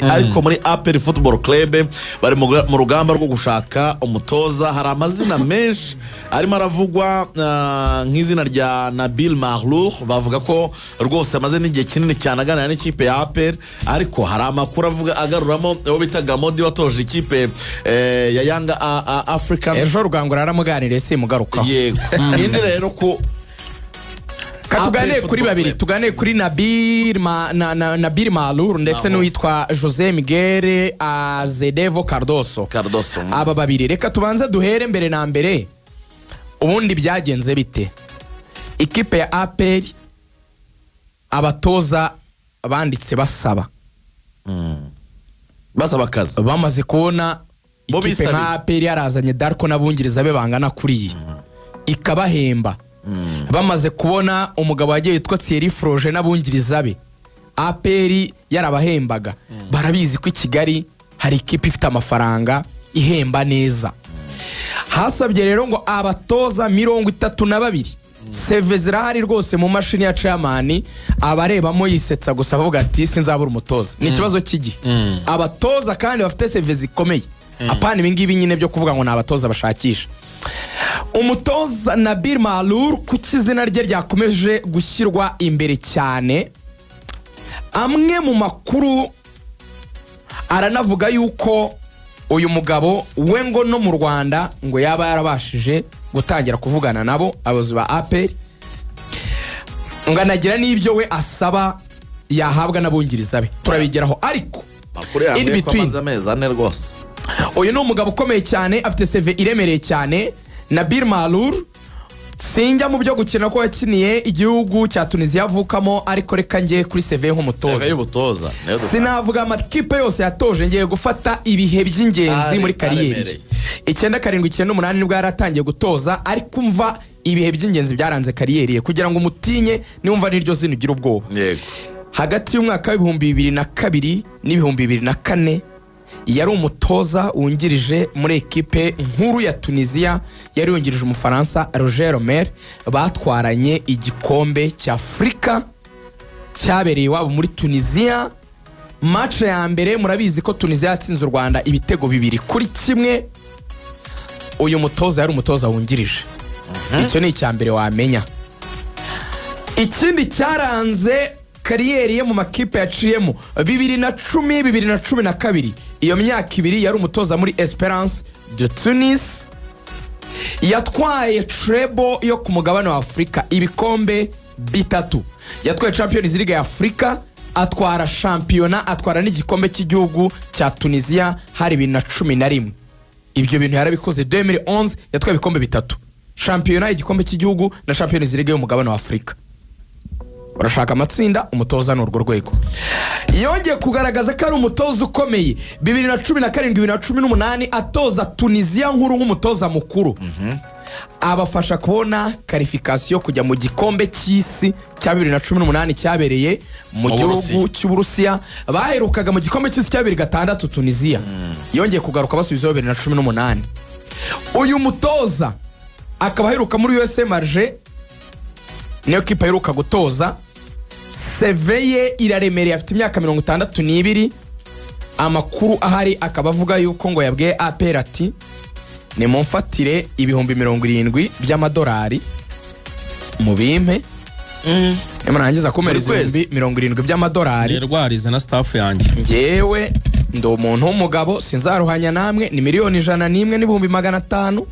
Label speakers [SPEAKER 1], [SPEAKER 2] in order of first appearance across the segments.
[SPEAKER 1] Ariko muri APR Football Club bari mu rugamba rwo gushaka umutoza. Hari amazina menshi arimo aravugwa, nk'izina rya Nabil Maghlour. Bavuga ko rwose amaze n'igihe kinini cyane aganira n'ikipe ya APR, ariko hari amakuru avuga agaruramo uwo bita Gamodi watoje ikipe ya Yanga African.
[SPEAKER 2] Ejo Rugangura yaramuganiriye, simugarukaho.
[SPEAKER 1] Yego, indi rero ko
[SPEAKER 2] Ka tuganire
[SPEAKER 1] APR
[SPEAKER 2] kuri
[SPEAKER 1] Football
[SPEAKER 2] babiri.
[SPEAKER 1] Club.
[SPEAKER 2] Tuganire kuri Nabil Ma- na- na- Nabil Maghlour ndetse
[SPEAKER 1] Naho.
[SPEAKER 2] n'uwitwa Jose Miguel Azevedo Cardoso.
[SPEAKER 1] Cardoso.
[SPEAKER 2] Aba babiri, reka tubanze duhere mbere na mbere, ubundi byagenze bite? Ikipe ya APR, abatoza banditse basaba
[SPEAKER 1] basaba akazi.
[SPEAKER 2] Bamaze kubona
[SPEAKER 1] Bo
[SPEAKER 2] ikipe
[SPEAKER 1] bisabiye.
[SPEAKER 2] nka APR yarazanye Darko n'abungiriza be bangana kuriya, ikabahemba, bamaze kubona umugabo wagiye witwa Thierry Froger n'abungiriza be, APR yarabahembaga, barabizi ko i Kigali hari ikipe ifite amafaranga, ihemba neza. Hasabye rero ngo abatoza 32. CV zirahari rwose mu mashini ya chairman, abarebamo yisetsa gusa, avuga ati: "Sinzabura umutoza, ni ikibazo cy'igihe." Abatoza kandi bafite CV zikomeye, apana ibingibi nyine byo kuvuga ngo ni abatoza bashakisha. Umutoza Nabil Maghlour, kuki izina rye ryakomeje gushyirwa imbere cyane? Amwe mu makuru aranavuga yuko uyu mugabo we ngo no mu Rwanda ngo yaba yarabashije gutangira kuvugana nabo, abayobozi ba APR, ngo anagira n'ibyo we asaba yahabwa n'abungiriza be. Turabigeraho, ariko
[SPEAKER 1] Makuru yambwiye
[SPEAKER 2] in
[SPEAKER 1] ko
[SPEAKER 2] between,
[SPEAKER 1] amaze amezi 4 rwose.
[SPEAKER 2] Uyu ni umugabo ukomeye cyane, afite CV iremereye cyane, Nabil Maghlour. Sinjya mu byo gukina ko yakiniye igihugu cya Tunisiya avukamo, ariko reka njye kuri CV nk'umutoza.
[SPEAKER 1] CV y'ubutoza niyo dutanga.
[SPEAKER 2] Sinavuga amakipe yose yatoje, ngiye gufata ibihe by'ingenzi muri carrière ye.
[SPEAKER 1] Aremereye.
[SPEAKER 2] 97, 98 nibwo yari atangiye gutoza, ariko umva ibihe by'ingenzi byaranze carrière ye kugira ngo umutinye, niwumva n'iryo zina ugire ubwoba. Hagati y'umwaka w'2002 n'2004 yari umutoza wungirije muri ekipe nkuru ya Tunisiya, yari yungirije Umufaransa Roger Lemerre, batwaranye igikombe cya Afurika cyabereye iwabo muri Tunisiya. Match ya mbere murabizi ko Tunisiya yatsinze u Rwanda ibitego 2-1. Uyu mutoza yari umutoza wungirije. Icyo ni icya mbere wamenya. Ikindi cyaranze carrière ye mu makipe yaciyemo, 2010, 2012, iyo myaka 2 yari umutoza muri Esperance de Tunis, yatwaye treble yo ku mugabane wa Afurika, ibikombe bitatu. Yatwaye Champions League ya Afurika, atwara shampiyona, atwara n'igikombe cy'igihugu cya Tunisiya, hari 2011. Ibyo bintu yarabikoze. 2011 yatwaye ibikombe bitatu: shampiyona, igikombe cy'igihugu na Champions League y'umugabane wa Afurika. Urashaka amatsinda, umutoza ni urwo rwego. Yongeye kugaragaza ko ari umutoza ukomeye 2017, 2018, atoza Tunisiya nkuru nk'umutoza mukuru, abafasha kubona qualification kujya mu gikombe cy'isi cya 2018 cyabereye mu
[SPEAKER 1] Mu
[SPEAKER 2] gihugu
[SPEAKER 1] Burusiya.
[SPEAKER 2] cy'Uburusiya. Baherukaga mu gikombe cy'isi cya 2006 Tunisiya, yongeye kugaruka basubizaho 2018. Uyu mutoza akaba aheruka muri USM Alger, niyo kipe aheruka gutoza. CV ye iraremereye, afite imyaka 62. Amakuru ahari akaba avuga yuko ngo yabwiye APR ati: "Nimumfatire 70,000 by'amadolari mubimpe, nimurangiza kumpereza
[SPEAKER 1] Buri kwezi.
[SPEAKER 2] 70,000 by'amadolari,
[SPEAKER 3] Nirwarize na staff yanjye."
[SPEAKER 2] Ngewe ndi umuntu w'umugabo, sinzaruhanya namwe. Ni 101,500,000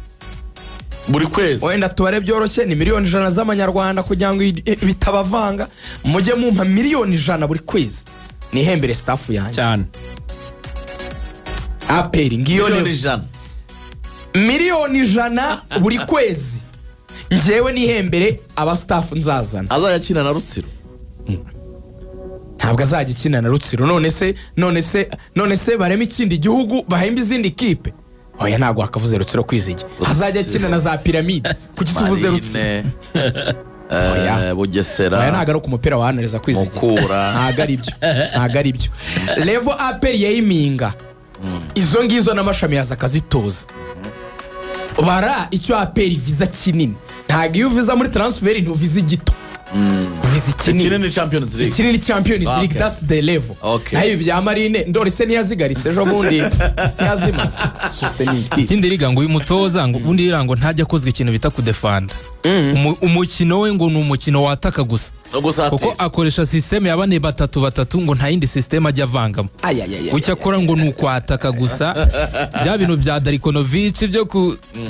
[SPEAKER 1] Buri kwezi.
[SPEAKER 2] Wenda tubare byoroshye, ni miliyoni 100 z'amanyarwanda, kugira ngo bitabavanga, mujye mumpa miliyoni 100 buri kwezi nihembere staff yanjye.
[SPEAKER 3] Cyane.
[SPEAKER 2] APR ngiyo.
[SPEAKER 1] Miliyoni
[SPEAKER 2] Level.
[SPEAKER 1] 100.
[SPEAKER 2] Miliyoni 100 buri kwezi, ngewe nihembere aba staff nzazana.
[SPEAKER 1] Azajya akina na Rutsiro.
[SPEAKER 2] Ntabwo azajya akina na Rutsiro. None se bareme ikindi gihugu bahembe izindi kipe? Oya, ntabwo wakavuze Rutsiro kwizige azajya akina na za Piramide. Kuki se uvuze Rutsiro?
[SPEAKER 1] Marine.
[SPEAKER 2] Oya.
[SPEAKER 1] Bugesera.
[SPEAKER 2] Oya, ntabwo ari uko umupira wahanuriza kwizige.
[SPEAKER 1] Mukura.
[SPEAKER 2] Ntabwo ari byo, ntabwo ari byo. Level APR yayiminga izo ngizo n'amashami yaza akazitoza. Bara icyo APR viza kinini, ntabwo iyo uviza muri transfer ntuviza igito. Mvuze ikinini.
[SPEAKER 1] Ikinini Champions League.
[SPEAKER 2] Ikinini Champions League. That's the level. Naho ibi bya Marine, ndore se ntiyazigaritse ejo bundi, ntiyazimaze suse ni iki?
[SPEAKER 3] Ikindi riga ngo uyu mutoza ngo ubundi ririya ngo ntajya akozwa ikintu bita kudefanda. Umukino we ngo ni umukino wataka gusa,
[SPEAKER 1] No gusatira.
[SPEAKER 3] kuko akoresha système ya bane batatu batatu, ngo nta yindi système ajya avangamo.
[SPEAKER 2] Ayayaya.
[SPEAKER 3] Icyo akora ngo ni ukwataka gusa, bya bintu bya Darko Nović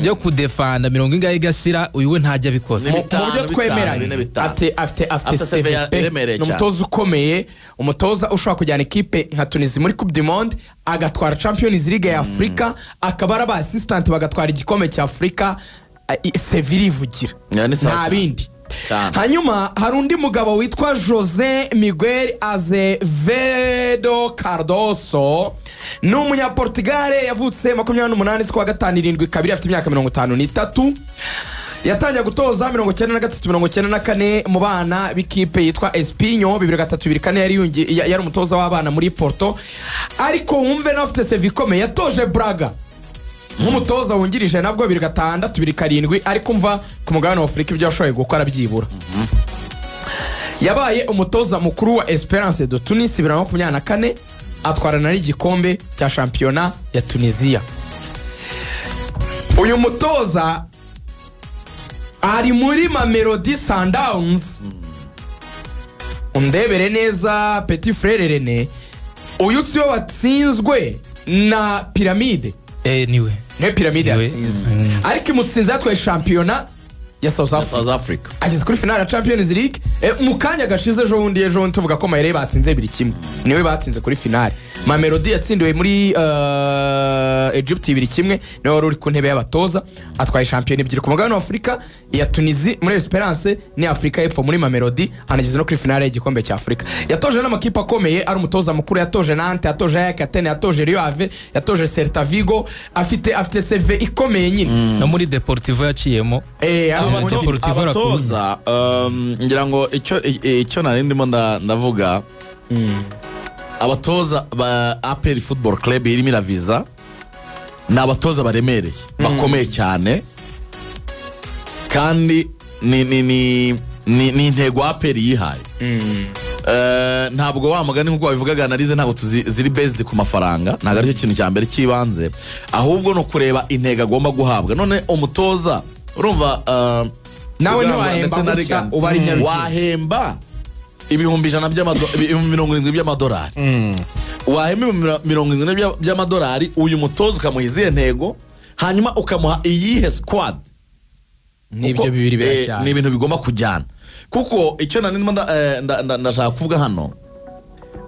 [SPEAKER 3] byo kudefanda mirongo ingahe igashira, uyu we ntajya abikoza.
[SPEAKER 1] Ni
[SPEAKER 2] Mu
[SPEAKER 1] bitanu,
[SPEAKER 2] buryo
[SPEAKER 1] bitanu,
[SPEAKER 2] twemeranye,
[SPEAKER 1] bine, bitanu.
[SPEAKER 2] afite
[SPEAKER 1] Afite CV
[SPEAKER 2] CV pe.
[SPEAKER 1] iremereye
[SPEAKER 2] Ni
[SPEAKER 1] cyane.
[SPEAKER 2] umutoza ukomeye, umutoza ushobora kujyana ikipe nka Tunisie muri Coupe du Monde, agatwara Champions League ya Afurika, akaba ari aba assistant bagatwara igikombe cya Afurika. CV irivugira.
[SPEAKER 1] Yeah, ni sawa
[SPEAKER 2] Nta
[SPEAKER 1] cyane.
[SPEAKER 2] bindi.
[SPEAKER 1] Cyane.
[SPEAKER 2] Hanyuma hari undi mugabo witwa Jose Miguel Azevedo Cardoso, ni umunyaportigare, yavutse 28 z'ukwa gatanu 72, afite imyaka 53. Yatangiye gutoza 93, 94 mu bana b'ikipe yitwa Espinho. 2003, 2004 yari umutoza w'abana muri Porto. Ariko wumve nawe afite CV ikomeye, yatoje Braga nk'umutoza wungirije nabwo 2006, 2007. Ariko umva ku mugabane wa Afurika ibyo yashoboye gukora, byibura yabaye umutoza mukuru wa Esperance de Tunis 2024, atwarana n'igikombe cya shampiyona ya Tunisiya. Uyu mutoza ari muri Mamelodi Sundowns. Undebere neza, petit frere Rene, uyu si we watsinzwe na Pyramide?
[SPEAKER 3] Eh, niwe.
[SPEAKER 2] Niwe Pyramide
[SPEAKER 3] Niwe.
[SPEAKER 2] yatsinze, ariko imutsinze yatwaye shampiyona ya South Africa.
[SPEAKER 1] South Africa.
[SPEAKER 2] Ageze kuri finale ya Champions League mu kanya gashize, ejo bundi tuvuga ko Mayere batsinze 2-1, niwe batsinze kuri finale. Mamelodi yatsindiwe muri Egypt 2-1, niwe wari uri ku ntebe y'abatoza. Atwaye shampiyona ebyiri ku mugabane wa Afurika, iya Tunisie muri Esperance ni Afurika y'Epfo muri Mamelodi, anageze no kuri finale y'igikombe cya Afurika. Yatoje n'amakipe akomeye ari umutoza mukuru, yatoje Nantes, yatoje AEK Athene, yatoje Rio Ave, yatoje Celta Vigo. Afite CV ikomeye nyine.
[SPEAKER 3] No muri Deportivo yaciyemo.
[SPEAKER 2] Ari
[SPEAKER 3] Deportivo.
[SPEAKER 1] Abatoza, ngira ngo icyo nari ndimo ndavuga, abatoza ba APR Football Club irimo iraviza ni abatoza baremereye, bakomeye cyane, kandi ni intego APR yihaye. Ntabwo wa mugani nk'uko wabivugaga, analyse ntabwo ziri based ku mafaranga, ntabwo aricyo kintu cya mbere cy'ibanze, ahubwo ni ukureba intego agomba guhabwa. None umutoza urumva
[SPEAKER 2] Nawe
[SPEAKER 1] Rugangura
[SPEAKER 2] ntiwahemba
[SPEAKER 1] ndetse na
[SPEAKER 2] gutya
[SPEAKER 1] Regan.
[SPEAKER 2] uba ari Nyarugenge.
[SPEAKER 1] Wahemba 100,000 70,000 by'amadolari, wahemba 70,000 by'amadolari uyu mutoza ukamuha izihe ntego, hanyuma ukamuha iyihe squad?
[SPEAKER 2] N'ibyo
[SPEAKER 1] Kuko,
[SPEAKER 2] bibiri
[SPEAKER 1] ni
[SPEAKER 2] birajyana.
[SPEAKER 1] ibintu bigomba kujyana, kuko icyo nari ndimo ndashaka kuvuga hano,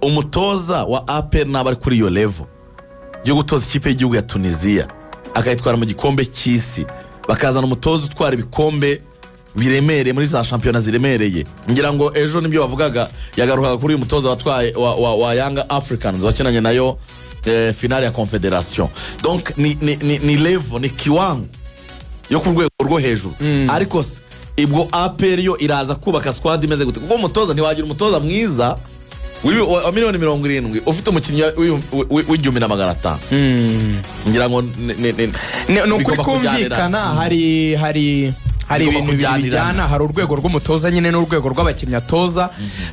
[SPEAKER 1] umutoza wa APR naba ari kuri iyo level yo gutoza ikipe y'igihugu ya Tunisiya akayitwara mu gikombe cy'isi, bakazana umutoza utwara ibikombe biremereye muri za shampiyona ziremereye. Ngira ngo ejo nibyo bavugaga, yagarukaga kuri uyu mutoza watwaye wa Yanga Africans wakinanye nayo finale ya Confederation. Donc ni level, ni kiwango yo ku rwego rwo hejuru. Ariko se ibwo APR yo iraza kubaka squad imeze gute? Kuko umutoza, ntiwagira umutoza mwiza wa miliyoni 70 ufite umukinnyi w'1500. Ngira ngo
[SPEAKER 2] Ni ukuri
[SPEAKER 1] bigomba kujyanirana.
[SPEAKER 2] Kumvikana, hari
[SPEAKER 1] Bigomba
[SPEAKER 2] ibintu bibiri
[SPEAKER 1] kujyanirana.
[SPEAKER 2] bijyana. Hari urwego rw'umutoza nyine n'urwego rw'abakinnyi atoza,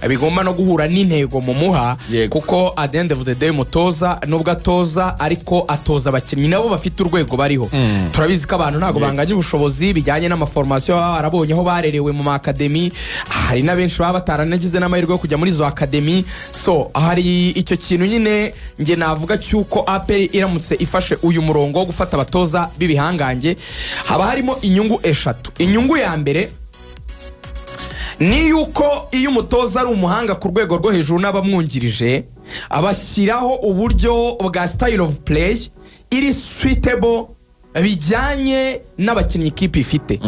[SPEAKER 2] bigomba no guhura n'intego mumuha. Kuko at the end of the day, umutoza nubwo atoza, ariko atoza abakinnyi nabo bafite urwego bariho. Turabizi ko abantu ntabwo banganya ubushobozi bijyanye n'ama formation baba barabonye, aho barerewe mu ma academy. Hari na benshi baba bataranagize n'amahirwe yo kujya muri izo academy. So hari icyo kintu nyine njye navuga cy'uko APR iramutse ifashe uyu murongo wo gufata abatoza b'ibihangange, haba harimo inyungu eshatu. Inyungu ya mbere ni yuko iyo umutoza ari umuhanga ku rwego rwo hejuru n'abamwungirije, abashyiraho uburyo bwa style of play iri suitable bijyanye n'abakinnyi ikipe ifite.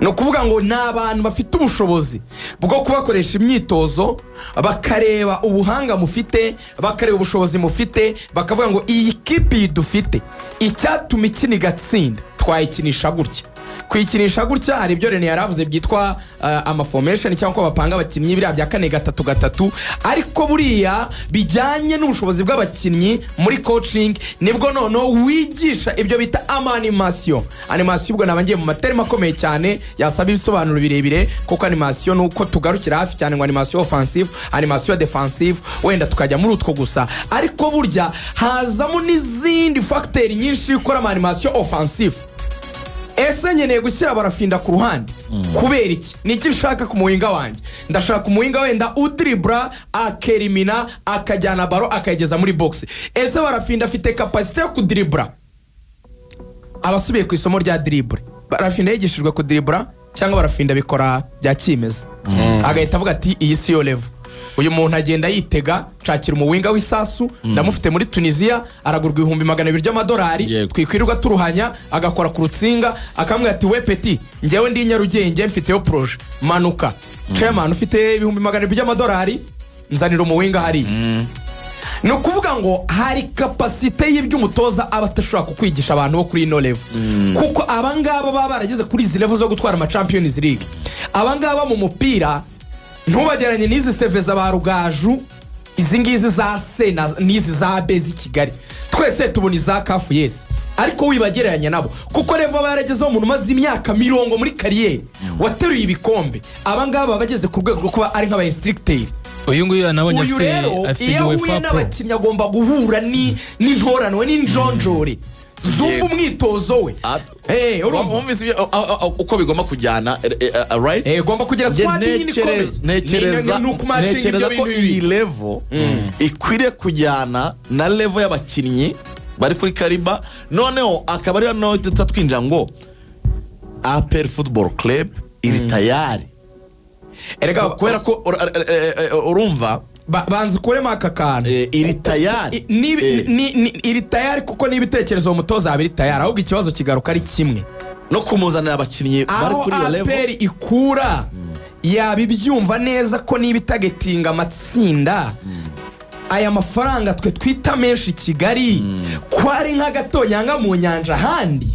[SPEAKER 2] Ni ukuvuga ngo ni abantu bafite ubushobozi bwo kubakoresha imyitozo, bakareba ubuhanga mufite, bakareba ubushobozi mufite, bakavuga ngo iyi kipe iyi dufite, icyatuma ikina igatsinda twayikinisha gutya. Kuyikinisha gutya, hari ibyo Rene yaravuze byitwa amaformation cyangwa ko bapanga abakinnyi, biriya bya 4-3-3, ariko buriya bijyanye n'ubushobozi bw'abakinnyi muri coaching, nibwo noneho wigisha ibyo bita ama animation. Animation ubwo naba ngiye mu matermes akomeye cyane yasaba ibisobanuro birebire, kuko animation ni uko tugarukira hafi cyane ngo animation offensive, animation defensive, wenda tukajya muri utwo gusa, ariko burya hazamo n'izindi facteurs nyinshi iyo ukora ama animation offensive. Ese nkeneye gushyira Barafinda ku ruhande kubera iki? Ni iki nshaka ku muwinger wanjye? Ndashaka umuwinger wenda udiribura, akerimina, akajyana ballon, akayigeza muri box. Ese Barafinda afite capacité yo kudiribura? Abasubiye ku isomo rya dribble, Barafinda yigishijwe kudiribura cyangwa Barafinda bikora bya kimeza, agahita avuga ati: "Iyi si yo level." Uyu muntu agenda yitega, nshakira umuwinger w'isasu, ndamufite muri Tunisiya, aragurwa 200,000 by'amadolari. Twikwirirwa turuhanya, agakora ku rutsinga, akamubwira ati: "We petit, njyewe ndi i Nyarugenge, mfiteyo projet, manuka chairman, ufite 200,000 by'amadolari, nzanira umuwinger hariya." Ni ukuvuga ngo hari capacité y'ibyo umutoza aba adashobora kukwigisha abantu bo kuri ino level, kuko abangaba baba barageze kuri izi level zo gutwara ama Champions League. Abangaba mu mupira ntubageranye n'izi CV za ba Rugaju, izi ngizi za C n'izi za B z'i Kigali. Twese tubona iza CAF, yes, ariko wibagereranya nabo, kuko level aba yaragezeho, umuntu umaze imyaka 40 muri carrière, wateruye ibikombe, abangaba baba bageze ku rwego rwo kuba ari nk'aba instructeurs.
[SPEAKER 3] Uyu nguyu nabonye
[SPEAKER 2] Uyu
[SPEAKER 3] afite
[SPEAKER 2] rero
[SPEAKER 3] afite
[SPEAKER 2] iyo ahuye
[SPEAKER 3] UEFA Pro.
[SPEAKER 2] n'abakinnyi, agomba guhura n'intoranwe n'injonjore zumva umwitozo we. Urumva?
[SPEAKER 1] Wumvise uko bigomba kujyana, right?
[SPEAKER 2] Ugomba kugira
[SPEAKER 1] Njye
[SPEAKER 2] squad nini ikomeye.
[SPEAKER 1] Ntekereza
[SPEAKER 2] Ni ukumatchinga
[SPEAKER 1] ntekereza
[SPEAKER 2] ibyo
[SPEAKER 1] ko
[SPEAKER 2] bintu
[SPEAKER 1] iyi
[SPEAKER 2] bibiri.
[SPEAKER 1] level ikwiriye kujyana na level y'abakinnyi bari kuri calibre, noneho akaba ariyo naho duhita twinjira ngo APR Football Club iri tayari
[SPEAKER 2] Erega
[SPEAKER 1] kubera ko urumva
[SPEAKER 2] banza ukuremo aka kantu.
[SPEAKER 1] Iri tayari.
[SPEAKER 2] Iri tayari kuko n'ibitekerezo umutoza yaba iri tayari, ahubwo ikibazo kigaruka ari kimwe:
[SPEAKER 1] no kumuzanira abakinnyi bari
[SPEAKER 2] aho
[SPEAKER 1] kuri iyo level.
[SPEAKER 2] APR ikura yaba ibyumva neza ko niba itagetinga amatsinda, aya mafaranga twe twita menshi i Kigali ko ari nk'agatonyanga mu nyanja ahandi.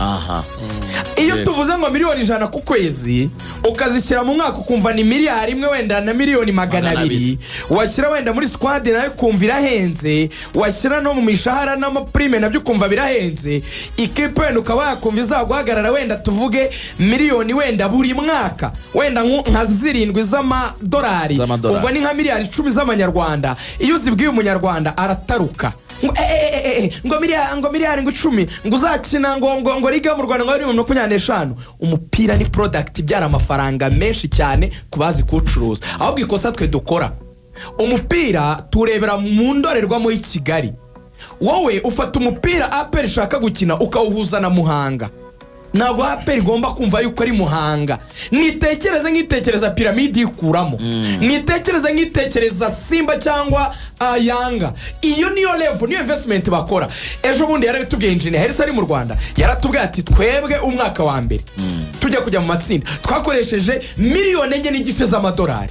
[SPEAKER 2] Iyo tuvuze ngo 100,000,000 ku kwezi, ukazishyira mu mwaka, ukumva ni 1 wenda na miliyoni
[SPEAKER 1] 200,000,000.
[SPEAKER 2] Washyira wenda muri squad nayo ukumva irahenze, washyira no mu mishahara n'amaprime nabyo ukumva birahenze. Ikipe wenda ukaba wakumva izaguhagarara wenda tuvuge miliyoni wenda buri mwaka wenda nka 7 z'amadolari.
[SPEAKER 1] Z'amadolari.
[SPEAKER 2] Ubwo ni nka miliyari 10 z'amanyarwanda. Iyo uzibwiye umunyarwanda arataruka ngo ngo miliyari, ngo miliyari, ngo 10, ngo uzakina ngo liga yo mu Rwanda ngo ari 25. Umupira ni product ibyara amafaranga menshi cyane ku bazi kuwucuruza. Ahubwo ikosa twe dukora, umupira turebera mu ndorerwamo y'i Kigali. Wowe ufata umupira APR ishaka gukina ukawuhuza na Muhanga. Ntabwo APR igomba kumva yuko ari Muhanga. Nitekereze nk'itekereza Piramide ikuramo, nitekereze nk'itekereza Simba cyangwa Yanga. Iyo niyo level, niyo investment bakora. Ejo bundi yarabitubwiye, engineer Hersi ari mu Rwanda, yaratubwiye ati: "Twebwe umwaka wa mbere tujya kujya mu matsinda twakoresheje 4.5 miliyoni z'amadolari."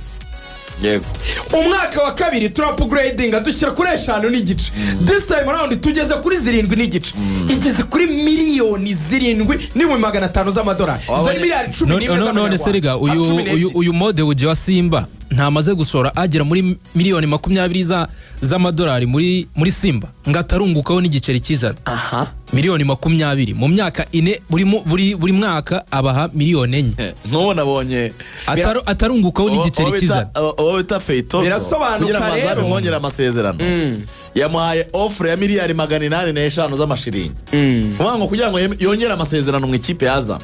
[SPEAKER 2] Umwaka wa kabiri turaupgradinga, dushyira kuri 5.5. This time around tugeze kuri 7.5. Igeze kuri 7,500,000 z'amadolari. Izo ni miliyari 11
[SPEAKER 3] None se rega
[SPEAKER 2] z'amanyarwanda.
[SPEAKER 3] uyu
[SPEAKER 2] Cumi
[SPEAKER 3] uyu
[SPEAKER 2] n'ebyiri.
[SPEAKER 3] uyu Mo Dewji wa Simba ntamaze gushora agera muri miliyoni 20 z'amadolari muri Simba ngo atarungukaho n'igiceri cy'ijana? Miliyoni 20 mu myaka 4, buri mwaka abaha miliyoni 4.
[SPEAKER 1] Nk'ubu nabonye
[SPEAKER 3] Atarungukaho n'igiceri cy'ijana.
[SPEAKER 1] Uwo bita Feitoto
[SPEAKER 2] Birasobanuka
[SPEAKER 1] kugira ngo
[SPEAKER 2] rero.
[SPEAKER 1] azabe mwongere amasezerano, yamuhaye offre ya miliyari 805 z'amashiringi. Kuvuga ngo kugira ngo yongere amasezerano mu ikipe yaza,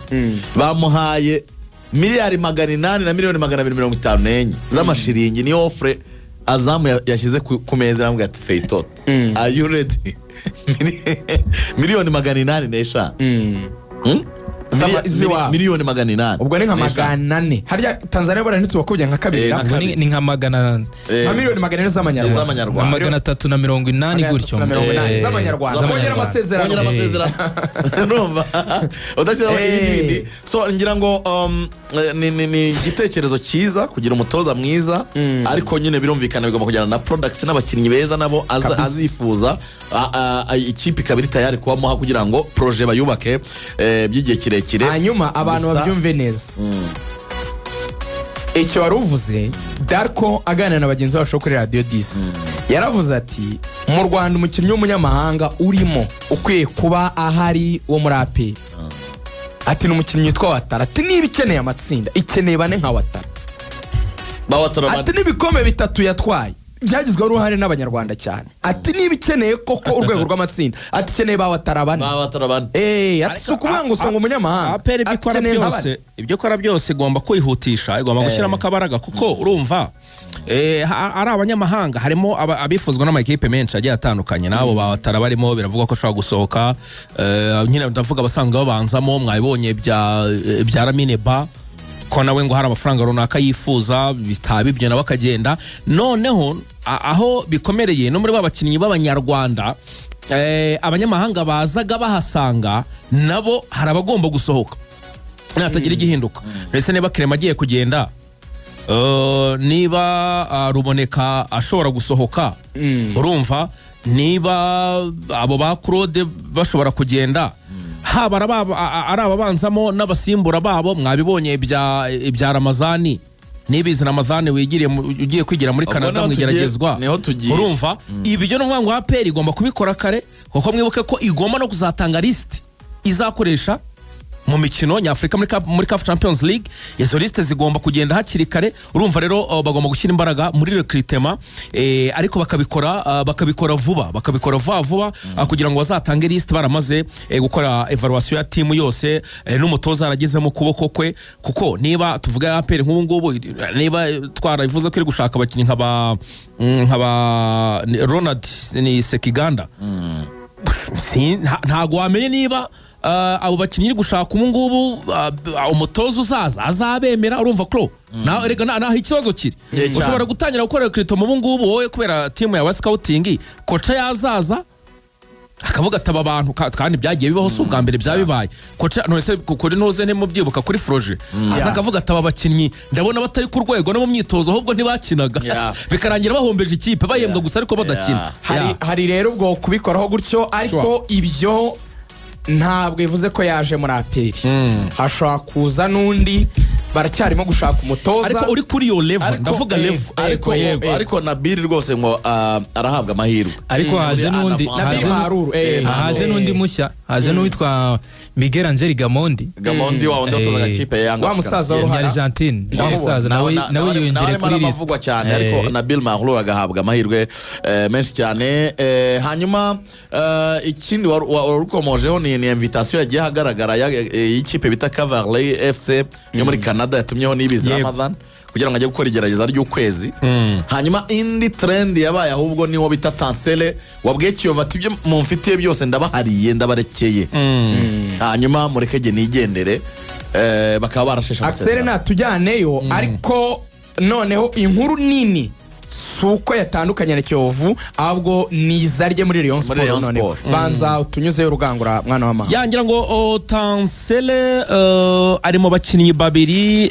[SPEAKER 1] bamuhaye miliyari 800 na miliyoni 254 z'amashiringi. Niyo offre Azam yashyize ku meza, aramubwira ati: "Feitoto, are you ready?" Miliyoni 805.
[SPEAKER 2] Z'iwabo.
[SPEAKER 1] Miliyoni 800
[SPEAKER 2] Ubwo ni nka
[SPEAKER 1] n'eshanu.
[SPEAKER 2] 400. Harya Tanzania buriya ntitubakubye nka kabiri?
[SPEAKER 1] Nka
[SPEAKER 3] Ubwo ni nka magana
[SPEAKER 2] Nka 400,000 z'amanyarwanda.
[SPEAKER 1] Z'amanyarwanda.
[SPEAKER 3] Nka 380 gutyo.
[SPEAKER 2] 380 z'amanyarwanda.
[SPEAKER 3] Z'amanyarwanda.
[SPEAKER 2] Kongera amasezerano.
[SPEAKER 1] Kongera amasezerano, urumva udashyiraho ibindi bindi. So ngira ngo ni igitekerezo cyiza kugira umutoza mwiza, ariko nyine birumvikana bigomba kujyana na product n'abakinnyi beza nabo azifuza, ikipe ikaba iri tayari kubamuha kugira ngo projet bayubake by'igihe kirekire. kirekire.
[SPEAKER 2] Hanyuma abantu babyumve neza icyo wari uvuze. Darko aganira na bagenzi bacu bo kuri Radiyo 10 yaravuze ati: "Mu Rwanda umukinnyi w'umunyamahanga urimo ukwiye kuba ahari wo muri APR," ati, "ni umukinnyi witwa Ouattara." Ati: "Niba ikeneye amatsinda, ikeneye bane nka Ouattara."
[SPEAKER 1] Ba Ouattara.
[SPEAKER 2] Ati: "N'ibikombe bitatu yatwaye byagizweho uruhare n'Abanyarwanda cyane." Ati: "Niba ikeneye koko urwego rw'amatsinda," ati, "ikeneye ba Ouattara bane."
[SPEAKER 1] Ba Ouattara bane.
[SPEAKER 2] Ati: "Si ukuvuga ngo usanga umunyamahanga."
[SPEAKER 4] APR ibyo
[SPEAKER 2] Ati:
[SPEAKER 4] ikora
[SPEAKER 2] "Ikeneye nka bane."
[SPEAKER 4] byose, ibyo ikora byose igomba kwihutisha, igomba gushyiramo akabaraga, kuko urumva ari abanyamahanga harimo abifuzwa n'amakipe menshi agiye atandukanye, n'abo batara barimo biravugwa ko ashobora gusohoka. Nyine ndavuga abasanzwe babanzamo, mwabibonye bya Lamine Ba, ko nawe ngo hari amafaranga runaka yifuza, bitaba ibyo nawe akagenda. Noneho aho bikomereye no muri ba bakinnyi b'Abanyarwanda, abanyamahanga bazaga bahasanga, nabo hari abagomba gusohoka natagira igihinduka. Mbese niba Clement agiye kugenda, niba Ruboneka ashobora gusohoka, urumva niba abo ba Claude bashobora kugenda, haba ari ababanzamo n'abasimbura babo. Mwabibonye ibya Ramazani, Nibizi Ramazani wigiriye ugiye kwigira muri
[SPEAKER 1] Ubwo
[SPEAKER 4] Canada
[SPEAKER 1] niho
[SPEAKER 4] mu igeragezwa.
[SPEAKER 1] Niho tugiye.
[SPEAKER 4] Urumva ibyo ni ukuvuga ngo APR igomba kubikora kare, kuko mwibuke ko igomba no kuzatanga lisiti izakoresha mu mikino nyafurika muri CAF Champions League. Izo lisite zigomba kugenda hakiri kare. Urumva rero bagomba gushyira imbaraga muri recrutement, ariko bakabikora vuba, bakabikora vuba vuba, kugira ngo bazatange lisite baramaze gukora evaluation ya timu yose, n'umutoza yaragezemo ukuboko kwe. Kuko niba tuvuga APR nk'ubu ngubu, niba twarabivuze ko iri gushaka abakinnyi nka ba Ronald ni Sekiganda, ntago wamenye niba abo bakinnyi iri gushaka ubu ngubu, umutoza uzaza azabemera. Urumva ko erega naho ikibazo kiri.
[SPEAKER 1] Cyane.
[SPEAKER 4] Ushobora gutangira gukora recrutement ubu ngubu wowe kubera timu yawe ya scouting, coach yazaza akavuga ati: "Aba bantu," kandi byagiye bibaho, si ubwa mbere byabibaye. Coach none se kuri ntuze ntimubyibuka kuri Froger, aza akavuga ati: "Aba bakinnyi ndabona batari ku rwego, no mu myitozo ahubwo ntibakinaga," bikarangira bahombeje ikipe, bahembwa gusa ariko badakina.
[SPEAKER 2] Hari rero ubwo kubikoraho gutyo, ariko ibyo ntabwo bivuze ko yaje muri APR. Hashobora kuza n'undi, baracyarimo gushaka umutoza.
[SPEAKER 4] Ariko uri kuri iyo level, ndavuga level.
[SPEAKER 1] Ariko
[SPEAKER 2] Yego, yego.
[SPEAKER 1] Ariko Nabil rwose ngo arahabwa amahirwe.
[SPEAKER 3] Ariko haje
[SPEAKER 1] Muri
[SPEAKER 3] n'undi
[SPEAKER 1] Anna
[SPEAKER 2] Nabil
[SPEAKER 3] haje
[SPEAKER 2] Maruru,
[SPEAKER 3] haje n'undi mushya, haje n'uwitwa Miguel Angel Gamondi.
[SPEAKER 1] Gamondi wa wundi watozaga ikipe ya Young
[SPEAKER 2] Wa
[SPEAKER 1] Africans.
[SPEAKER 2] musaza
[SPEAKER 1] Yes.
[SPEAKER 2] w'uruhara.
[SPEAKER 3] Argentine, wa musaza nawe nawe yiyongereye kuri
[SPEAKER 1] arimo
[SPEAKER 3] list.
[SPEAKER 1] avugwa cyane, ariko Nabil Maghlour agahabwa amahirwe menshi cyane. Hanyuma ikindi wari ukomojeho ni invitation yagiye ahagaragara y'ikipe bita Cavalry FC yo muri Canada, yatumyeho Nibizi Ramadhan kugira ngo ajye gukora igerageza ry'ukwezi. Hanyuma indi trend yabaye ahubwo niwo bita Tansele wabwiye Kiyovu ati: "Ibyo mumfitiye byose ndabahariye, ndabarekeye, hanyuma mureke jye nigendere." Bakaba barasheshe
[SPEAKER 2] Axel,
[SPEAKER 1] amasezerano.
[SPEAKER 2] Natujyaneyo. Ariko noneho inkuru nini si uko yatandukanye na Kiyovu, ahubwo ni iza rye muri Rayon
[SPEAKER 1] Muri Rayon
[SPEAKER 2] Sport. Noneho
[SPEAKER 1] Sport.
[SPEAKER 2] banza utunyuzeyo rugangura, mwana w'amahanga.
[SPEAKER 4] Yangira ngo Tansele ari mu bakinnyi babiri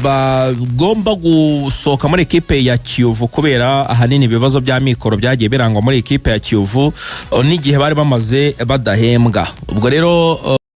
[SPEAKER 4] bagomba gusohoka muri ekipe ya Kiyovu, kubera ahanini ibibazo bya mikoro byagiye birangwa muri ekipe ya Kiyovu, n'igihe bari bamaze badahembwa. Ubwo rero